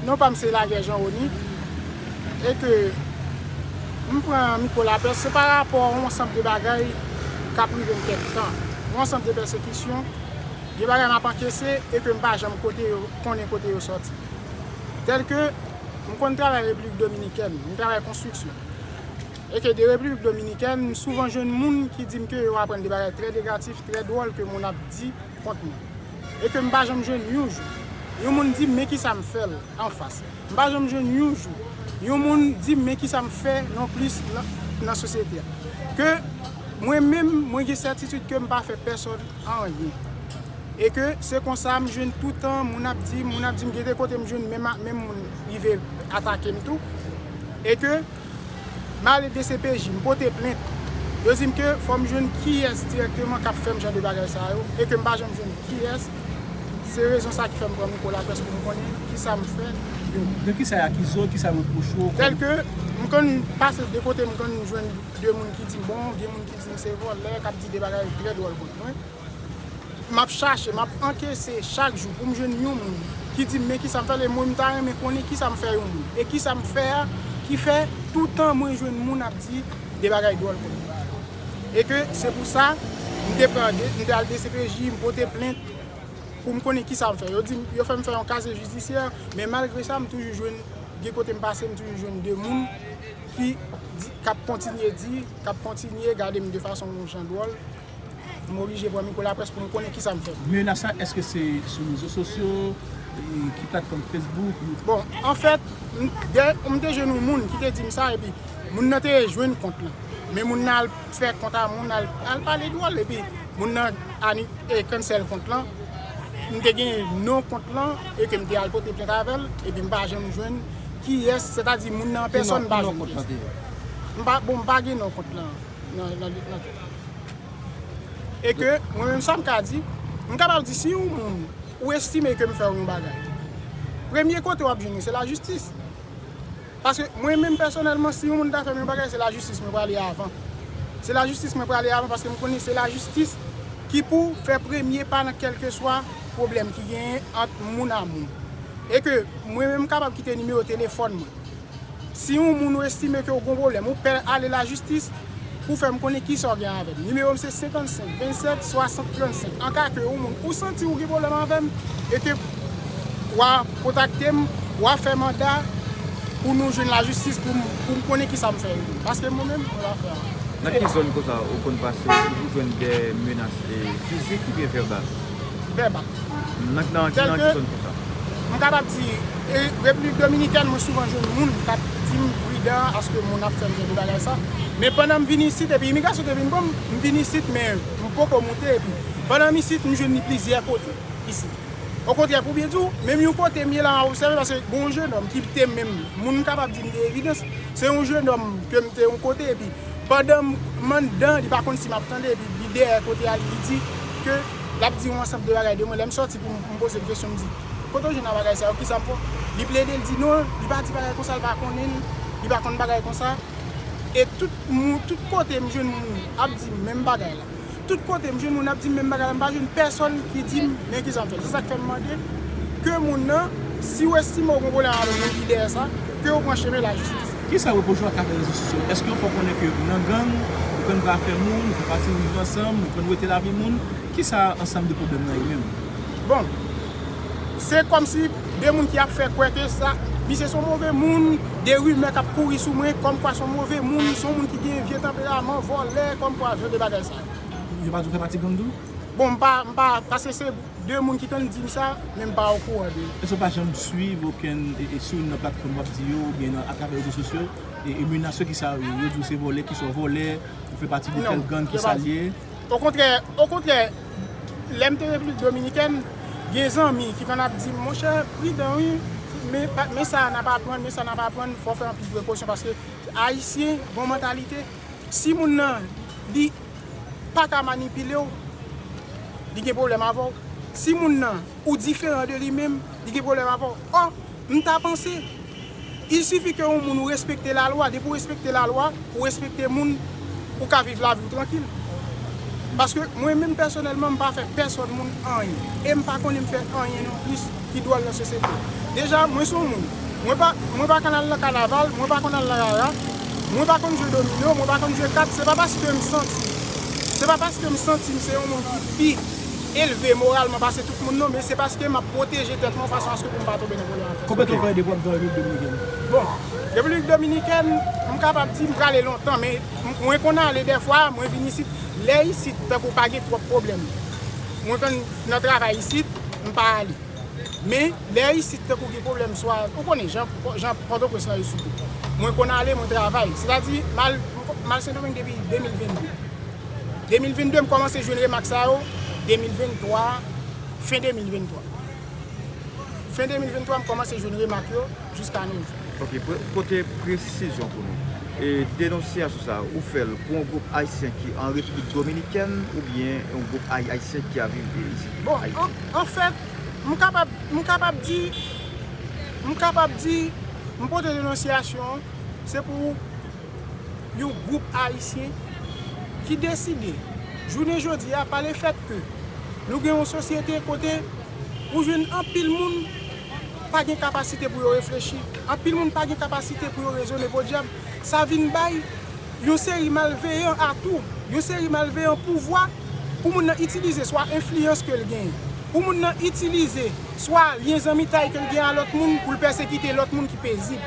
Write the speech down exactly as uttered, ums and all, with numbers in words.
Non pa m se Laguerre Jean Rony, e ke m pran mikwo laprès, se pa rapò a yon ansanm de bagay k ap rive m kèk tan, yon ansanm de pèsekisyon, de bagay m ap ankese e ke m pa janm kote yo, konnen kote yo sòti. Tèlke, m konn travay Repiblik Dominikèn, m travay konstriksyon. E ke de Repiblik Dominikèn, m souvan jwenn moun ki di m ke yo aprann de bagay trè negatif, trè dwòl ke moun ap di kont mwen. E ke m pa janm jwenn yon jou, yon moun di m men kisa m fè l anfas. M pa janm jwenn yon jou, yon moun di m men kisa m fè non plis nan, nan sosyete a. Ke mwen menm, mwen gen sètitid ke m pa fè pèsòn anyen. E ke se konsa m jwenn toutan, moun ap di, moun ap di m, gen de kote m jwenn menm, menm moun rive atake m tou. E ke m ale D C P J, m pote plent. Yo di m ke fò m jwenn kiyès dirèkteman k ap fè m jan de bagay sa yo, e ke m pa janm jwenn kiyès. Se rezon sa ki fè m pran mikwo laprès pou m konnen kisa m fè yo. De kisa y akize w, kisa y repwoche w? Tèlke, m konn pase de kote, m konn jwenn de moun ki di m, bon, gen moun ki di m se vòlè, k ap di de bagay trè dwòl kont mwen. M ap chache, m ap ankese chak jou pou m jwenn yon moun ki di m men kisa m fè l, e mwen m ta renmen konnen kisa m fè yon moun. E kisa m fè a ki fè toutan mwen jwenn moun ap di de bagay dwòl kont mwen. E ke se pou sa, m te pran de, m te al D C P J, m pote plent pou m konnen kisa m fè. Yo di m, yo fè m fè yon kazye jidisyè, men malgre sa, m toujou jwenn, gen kote m pase, m toujou jwenn de moun ki di, k ap kontinye di, k ap kontinye gade m de fason yon jan dwòl. M oblije pran mikwo laprès pou m konnen kisa m fè. Menas la, èske se sou rezo sosyo, e, ki platfòm, Facebook, YouTube? Bon, anfèt, m, dè, m te jwenn yon moun ki te di m sa, epi moun nan te jwenn kont lan. Men moun nan al fè kont a moun, al, al pale dwòl, epi moun nan ani-, e, cancel kont lan. M te gen non kont lan, e ke m te al pote plent avè l, epi m pa janm jwenn kiyès, sètadi moun nan an pèsòn, m pa jwenn kiyès. M pa, bon, m pa gen non kont lan nan, nan, nan tèt. E ke, mwen menm, sa m ka di, m kapab di, si yon moun, ou estime ke m fè w yon bagay, premye kote w ap jwenn li, se lajistis. Paske mwen menm, pèsonèlman, si yon moun ta fè m yon bagay, se lajistis mwen prale avan. Se lajistis mwen prale avan, paske m konnen se lajistis ki pou fè premye pa nan kèlkeswa pwoblèm ki genyen ant moun a moun. E ke mwen menm, m kapab kite nimewo telefòn mwen. Si yon moun ou estime ke w gon pwoblèm, ou pè ale lajistis pou fè m konnen kisa w gen avè m. Nimewo m se senkannsenk vennsèt swasant trannsenk. An ka ke yon moun ou santi ou gen pwoblèm avè m, e ke w a kontakte m, w a fè manda pou nou jwenn lajistis pou m, pou m konnen kisa m fè. Paske mwen menm, mwen pa fè anyen. Nan ki zòn konsa ou konn pase ou jwenn de menas, e, fizik oubyen vèbal? Vèbal. Nan, nan, nan ki zòn konsa? M kapab di, e, Repiblik Dominikèn, mwen souvan jwenn moun k ap di m pridan aske moun ap fè m jan de bagay sa. Men pandan m vin isit, epi imigrasyon te vin pran m, m vin isit, men m poko moute, epi pandan m isit, m jwenn li plizyè kote isit. Okontrè, pou byen di w, menm yon kote m ye la, m ap obsève, paske gon yon jenòm ki te menm, moun kapab di m de evidans, se yon jenòm ke m te yon kote, epi pandan m anndan, li pa konn si m ap tande, epi li dèyè kote a, li di ke l ap di yon ansanm de bagay de mwen. Lè m sòti pou m, pou m poze l kesyon, m di, "Kote w jwenn nan bagay sa yo? Kisa m fè w?" Li plede, l di non, li pa di bagay konsa, l pa konnen l, li pa konn bagay konsa. E tout moun, tout kote m jwenn moun ap di m menm bagay la. Tout kote m jwenn moun ap di m menm bagay la, m pa jwenn pèsòn ki di m men kisa m fè. Se sa k fè m mande ke moun nan, si w estime w gon pwoblèm avèk moun ki dèyè sa, ke w pran chemen lajistis. Kisa w repwoche w atravè rezo sosyo? Èske w fè w konnen ke nan gang, ou konn pa fè moun, ou fè pati Viv Ansanm, ou konn wete lavi moun? Kisa ansanm de pwoblèm nan ye menm? Bon, se kòmsi de moun ki ap fè kwè ke sa, misye se yon move moun, de rimè k ap kouri sou mwen, kòmkwa se yon move moun, se yon moun ki gen vye tanperaman, vòlè, kòmkwa jan de bagay sa yo. Yo pa di w fè pati gang tou? Bon, m pa, m pa, paske se de moun ki konn di m sa, men m pa okouran de yo. Èske w pa janm swiv okenn, e, e, sou youn nan platfòm w ap di yo, oubyen nan, atravè rezo sosyo, e, e menas yo, kisa yo ye? Yo di w se vòlè, kisa w vòlè, ou fè pati de tèl gang, kisa l ye? Okontrè, okontrè, lè m te Repiblik Dominikèn, gen zanmi ki konn ap di m, "Monchè, pridan wi, men, men sa n ap aprann, men sa n ap aprann, fò w fè anpil prekosyon, paske Ayisyen gon mantalite, si moun nan, li pa ka manipile w, li gen pwoblèm avè w. Si moun nan, ou diferan de li menm, li gen pwoblèm avè w." Ò, m ta panse, il sifi ke yon moun ou respekte lalwa, depi w respekte lalwa, ou respekte moun, ou ka viv lavi w trankil. Paske mwen menm pèsonèlman, m pa fè pèsòn moun anyen. E m pa konnen m fè anyen non plis ki dwòl nan sosyete. Deja, mwen se yon moun. Mwen pa, mwen pa konn al nan kanaval, mwen pa konn al nan rara, mwen pa konn jwe domino, mwen pa konn jwe kat. Se pa paske m santi, se pa paske m santi m se yon moun ki pi elve moralman pase tout moun non, men se paske m ap pwoteje tèt mwen fason aske pou m pa tonbe nan pwoblèm ankò. Konbyen tan w fè depi w ap viv an Repiblik Dominikèn? Bon, Repiblik Dominikèn, m kapab di m prale lontan, men m- mwen konn ale dèfwa, mwen vin isit. Lè isit, tankou pa gen twòp pwoblèm. Mwen konn nan travay isit, m pa ale. Men, lè isit, tankou gen pwoblèm, swa, ou konnen, jan, jan Pòtoprens lan ye sitou. Mwen konn ale, mwen travay. Sètadi, m al, m al Sendomeng depi de mil venn de. De mil venn de, m kòmanse jwenn remak sa yo, de mil venn twa, fen de mil venn twa. Fen de mil venn twa, m kòmanse jwenn remak yo, jiska nou jou. Ok, pre- pote presizyon pou nou. E denonsyasyon sa, ou fè l pou yon gwoup ayisyen ki an Repiblik Dominikèn oubyen yon gwoup ay- ayisyen ki ap viv isit? Bon, Ayiti? An, anfèt, m kapab, m kapab di, m kapab di, m pote denonsyasyon, se pou yon gwoup ayisyen ki deside, jounen jodi a, pa lefèt ke nou gen yon sosyete kote ou jwenn anpil moun pa gen kapasite pou yo reflechi, anpil moun pa gen kapasite pou yo rezone podyab, sa vin bay yon seri malveyan atou, yon seri malveyan pouvwa pou moun nan itilize swa enfliyans ke l genyen, pou moun nan itilize swa lyen zanmitay ke l gen a lòt moun pou l pèsekite lòt moun ki pezib.